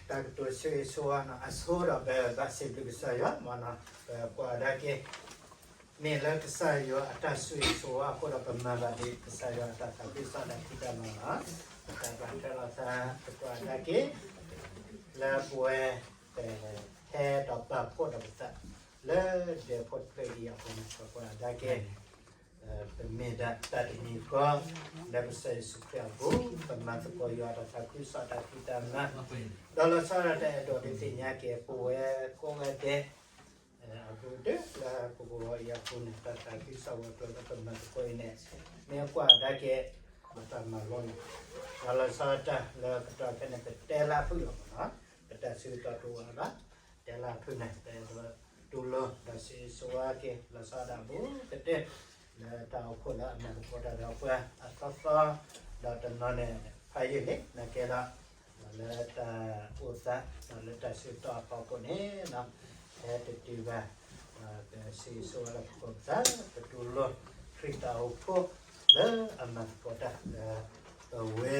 တၢ်ကတိၤဆိၣ်ဂ့ၤဆိၣ်ဝါနီၤ အဆိဒီးပဘၣ်စံးဘျုးကစၢ်ယွၤမ့ၢ်နီၤ ပကွၢ်ကဒါက့ၤ မ့ၢ်လၢကစၢ်ယွၤအတၢ်ဆိၣ်ဂ့ၤဆိၣ်ဝါအဃိဒီး ပမၤဘၣ်ဒံးကစၢ်ယွၤအတၢ်သးခုကစီၣ်တၢ်ဖံးတၢ်မၤနီၤ ပတၢ်ဘၣ်ထွဲလိာ်သး ပကွၢ်ကဒါက့ၤ လၢပဝဲ ပဟဲဒီးပာ်ဖှိၣ်ဒီးပသး လၢဒဲဖိတဖျၢၣ်အံၤအပူၤန့ၣ် ပကွၢ်ကဒါက့ၤ ပမ့ၢ်ဒၣ်တၢ်တမံၤဃီ လၢကစၢ်ယ့ၣ်ၡူးခရံာ်အပူၤ ပမၤသကိးယွၤအတၢ်သးခုကစီၣ်တၢ်ဖံးတၢ်မၤ ဒီးလီၤဆီဒၣ်တၢ်အဲၣ်ဒိးဒုးသ့ၣ်ညါက့ၤ ပဝဲကိးဂၤဒဲး အပူၤတၢၢ်လၢပကဝီၤအံၤအပူၤန့ၣ် တၢ်သးခုကစီၣ်ဝဲၤကျိၤလၢပမၤသကိးအံၤန့ၣ် မ့ၢ်ကွၢ်ကဒါက့ၤ ပတၢ်မၤလိန့ၣ် ဒီးလီၤဆီဒၣ်တၢ်လၢကတီၢ်ဖဲန့ၣ် ပတဲလၢအဖုၣ်လီၤမ့ၢ်နီၤ ပတၢ်ဆၢကတီၢ်တအိၣ်ဘၣ် တဲလၢအဖုၣ်န့ၣ် ပအဲၣ်ဒိးတူၢ်လိာ်ဒီးစံးဆိၣ်ဝါက့ၤ လီၤဆီဒၣ်ဘူးကတၢၢ် လၢတၢ်အိၣ်ဖှိၣ်လၢအမၤသကိးတၢ်ဒီးပှၤအသီသီ ဒီးတနီၤန့ၣ် ဖးယံာ်လံ နာ်က့ဒီး လၢတၢ်အိၣ်သး ဒီးလၢတၢ်ဆၢကတီၢ်အဖီခိၣ်န့ၣ် ဟဲတတုၤဘၣ် ပစံးဆိၣ်ဝါလၢပခိၣ်ပသး ပတူၢ်လိာ်ခရံာ်တၢ်အိၣ်ဖှိၣ် လၢအမၤသကိးတၢ်လၢ ပဝဲ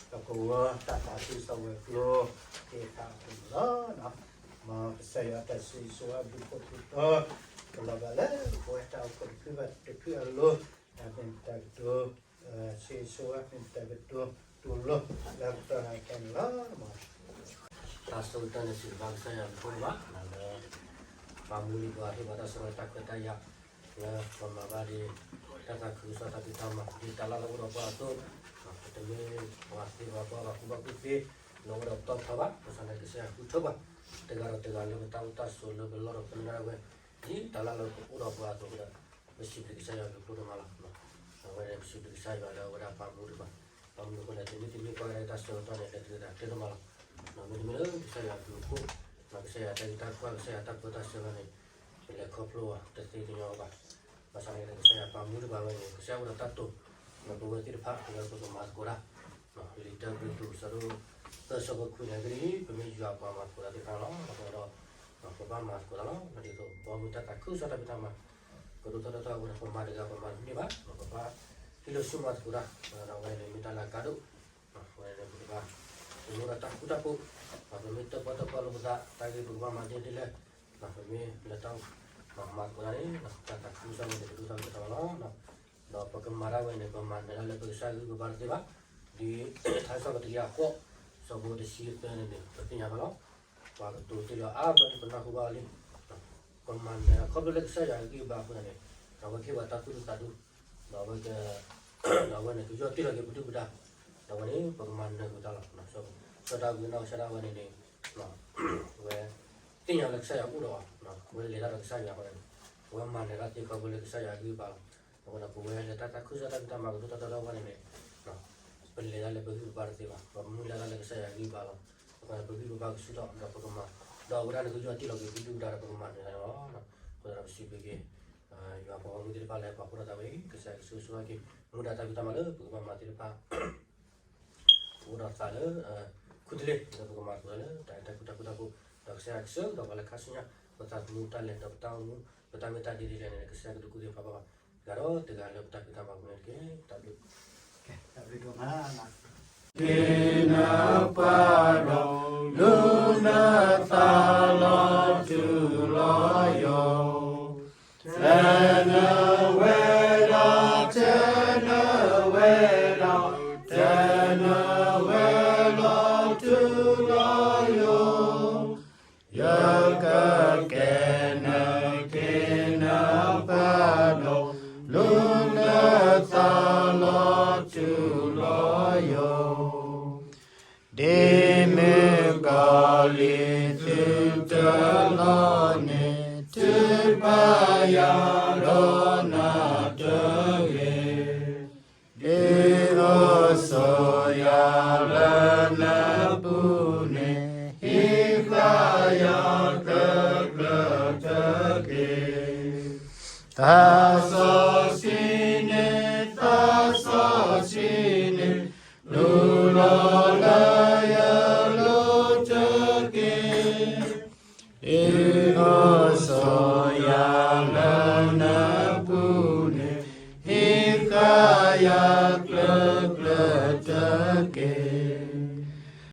ပကဝီၤတၢ်သးခုကစီၣ်ဝဲၤကျိၤ သ့ၣ်တဖၣ်အပူၤန့ၣ်လီၤ. မ်ကစၢ်ယွၤအတၢ်ဆိၣ်ဂ့ၤဆိၣ်ဝါဘျုးဖှိၣ်ထူတီ ကလီၤဘၣ်လၢပဝဲတၢ်အိၣ်ဖှိၣ်တဖုဘၣ်တဖုအလိၤ တၢ်မ့ၢ်တၢ်ကတိၤ ဆိၣ်ဂ့ၤဆိၣ်ဝါ မ့ၢ်တၢ်ကတိၤတူၢ်လိာ် လၢကတီၢ်နၢ်ခဲန့ၣ်လီၤ. တၢ်ဆိၣ်ဂ့ၤတၢ်န့ၣ် စံးဘျုးကစၢ်ယွၤအဖိခွါဘၣ် လၢ ပာ်မူဒံးပှၤဟ့ၣ်ပှၤတၢ်ဆိၣ်ဂ့ၤတၢ်ခွဲးတၢ်ယာ် လၢပမၤဘၣ်ဒံး တၢ်သးခုကစီၣ်တၢ်ဖံးတၢ်မၤ ဒ်တၢ်လၢလၢအိၣ်ဒီးပှၤအသိး ပတမ့ၢ်ပှၤသ့ပှၤဘီပှၤကူၣ်ဘၣ်ကူၣ်သ့ လၢအိၣ်ဒီးပတီၢ်ထီဘၣ် ဘၣ်ဆၣ်န့ၣ် ကစၢ်ယွၤဃုထၢပှၤ တဂၤဒီးတဂၤလၢပတၢ်အိၣ်တၢ်ဆိးလၢပလီၢ်ဒီးပနၢ်ဝဲ ဒ်တၢ်လၢလၢပအိၣ်ဒီးပှၤအသိးဒီး ပစံးဘျုးကစၢ်ယွၤဘျုးဖှိၣ်ဒိၣ်မးလီၤ. အဝဲန့ၣ် ပစံးဘျုးကစၢ်ယွၤလၢအဝဲဒၣ်ပာ်မူဒံးပှၤ ပာ်မူဒံးအဃိန့ၣ် တနံၣ်တနံၣ်ပှၤကဒါတၢ်ဆၢကတီၢ်န့ၣ် လဲၤတဂ့ၤဒၣ်ကျဲဒိၣ်မးလီၤ. မ့တမ့ၢ်လၢကစၢ်ယွၤအဘျုးအဖှိၣ် ကစၢ်ယွၤတၢ်ဂ့ၢ်တၢ်ကျိၤ ကစၢ်ယွၤတၢ်ပၢတၢ်ဆှၢန့ၣ် ပလဲၤခီဖျိအီၤတသ့တညီဘၣ်. ဘၣ်ဆၣ်န့ၣ် ကစၢ်ယွၤပာ်မူဒံးပှၤဝဲန့ၣ် ကစၢ်ယွၤအိၣ်ဒီးတၢ်တိာ် ဒီးပဝဲသ့ၣ်တဖၣ်လၢပကမၤသကိးတၢ် လံာ်တၢကရံၣ်သူး အဆၢဒိၣ်သၢ အဆၢဖိခွံန့ၣ် အဂ့ၢ်ဒ်အံၤ ပမ့ၢ်ယွၤပှၤမၤသကိးတၢ်သ့ၣ်တဖၣ်လီၤ. အဃိဒီး ပဘၣ်မၤသကိးတၢ်လီၤ. ဒ်သိး ပဘၣ်မ့ၢ်တၢ်သးခုကစီၣ်တၢ်ဖံးတၢ်မၤ ကဒိၣ်ထီၣ်ထီထီၣ်အဃိန့ၣ် ပမၤတဂၤပမၤတန့ၢ်ဘၣ် ပဘၣ်ဟံးလိာ်ဆူမၤသကိးတၢ် ဒီးအဝဲန့ၣ်မ့ၢ်တၢ်လၢအကါဒိၣ် အဝဲန့ၣ်ပကဘၣ် ပမ့ၢ်အိၣ်ဒီးတၢ်ဃူတၢ်ဖိး ပမ့ၢ်တၢၣ်ပီၣ်တၢၣ်ပီလိာ်ပသး တၢ်ဂ့ၢ်ပကဘၣ်မၤဒ်လဲၣ်ဒ်လဲၣ် ပမ့ၢ်လၢတၢ် မၤသကိးတၢ်န့ၣ် တၢ်သးခုကစီၣ်န့ၣ် ကဒိၣ်ထီၣ်က့ၤထီၣ်လီၤ. ဒီးပကမၤတၢ်ဝဲန့ၣ် ပမၤနၢၤတၢ်လၢပကစၢ်ဂံၢ်ပဘါတသ့ဘၣ်. ဒ်ထါစံးပတြၢၤအခိၣ် ဆၢဖိတဆံသၢန့ၣ်န့ၣ် ပသ့ၣ်ညါဘၣ်လီၤ. ပှၤကတိၤတ့ၢ်လီၤအါဘျီဒ်ပနၢ်ဟူဘၣ်လံ ပမၤနၢၤတၢ်ခီဖျိလၢကစၢ်ယွၤအဂံၢ်အဘါအဃိသတးန့ၣ် ဒီးအဝဲကဟ့ၣ်ပှၤတၢ်သူၣ်ဒူသးဒူ ဒီးအဝဲ ဒီးအဝဲန့ၣ် ကယီၢ်တံၢ်လီၤက့ၤပဒုၣ်ပဒါ ဒီးအဝဲန့ၣ် ပကမၤနၢၤကွံာ်တၢ်လီၤ. စီၤဒၤဝံးနီၢ်ကစၢ်ဒၣ်ဝဲန့ၣ်န့ၣ် အဝဲ သ့ၣ်ညါလၢကစၢ်ယွၤအိၣ်ဒီးအီၤ အဝဲလဲၤတၢ်ဒီးကစၢ်ယွၤအဃိန့ၣ် အဝဲမၤနၢၤတၢ်သ့ခီဖျိလၢကစၢ်ယွၤအဂံၢ်အဘါလီၤ. အဃိဒီး ပဝဲလၢတၢ်သးခုကစီၣ်တၢ်ဖံးတၢ်မၤကဒိၣ်ထီၣ်ထီထီၣ်အဃိန့ၣ်န့ၣ် ပလဲၤတၢ်လၢပဂံၢ်ပဘါတသ့ဘၣ် ပမၤတၢ်လၢကစၢ်ယွၤအဂံၢ်အဘါလီၤ. အဃိဒီး ပဂံၢ်ပဘါကဆူၣ်ထီၣ် ဒီးပကမၤ ဒီးအဝဲဒၣ်န့ၣ် ကယီၢ်တံၢ်လီၤက့ၤပဒုၣ်ပဒါဒီးပကမၤနၢၤတၢ်န့ၣ်လီၤ. အဃိဒီးပစံးဘျုးက့ၤ ယွၤပှၤဂီၢ်မုၢ်သ့ၣ်တဖၣ်လၢပာ်ဖှိၣ်ထီၣ်သးဝဲအံၤ ကစၢ်ယွၤကဆိၣ်ဂ့ၤဆိၣ်ဝါက့ၤ မူဒါတၢ်ဖံးတၢ်မၤလၢပကဘၣ်မၤသ့ၣ်တဖၣ် ပအိၣ်ဒီးသးလၢ ခူတလ့ၢ် လၢပကမၤသကိးတၢ်လၢ တၢ်အဲၣ်တၢ်ကွံတၢ်ဃူတၢ်ဖိး ဒီးကစၢ်ယွၤကဆှၢဒီးပှၤလၢခါဆူညါ ပသးသမူတၢ်လဲၤဒီးပတၢ်အိၣ်မူ ပတၢ်မ့ၢ်တၢ်ဒ်လဲၣ်န့ၣ် ကစၢ်ယွၤကဒုးကူၣ်သ့ၣ်ဖးဘၣ်ပှၤ တဂၤဒီးတဂၤလၢပတၢ်ဖံးတၢ်မၤပူၤန့ၣ်တက့ၢ်. တၢ်ဘျုး တၢ်ဘျုးဒိၣ်မး က့ၤနပၢ်ဒီး လူၤနသးလီၤထူလီၤယိာ် တနၢၤဝဲဒီး တနၢၤဝဲဒီး တနၢၤဝဲလီၤထူလီၤယိာ် ယကကဲနက့ၤနပၢ်ဒီး လူၤနသးလီၤထူလီၤယိာ် ဒ်မုၢ်ကီၤလံၤသုတလီၤန့ၣ် ထုးဖးယၤဒီးနၤတဂ့ၤ. ဒ်သိးဆိၣ်ယၤလၢနပူၤန့ၣ် ဟံးဃာ်ယၤကျၢၤကျၢၤတက့ၢ်. သးစီ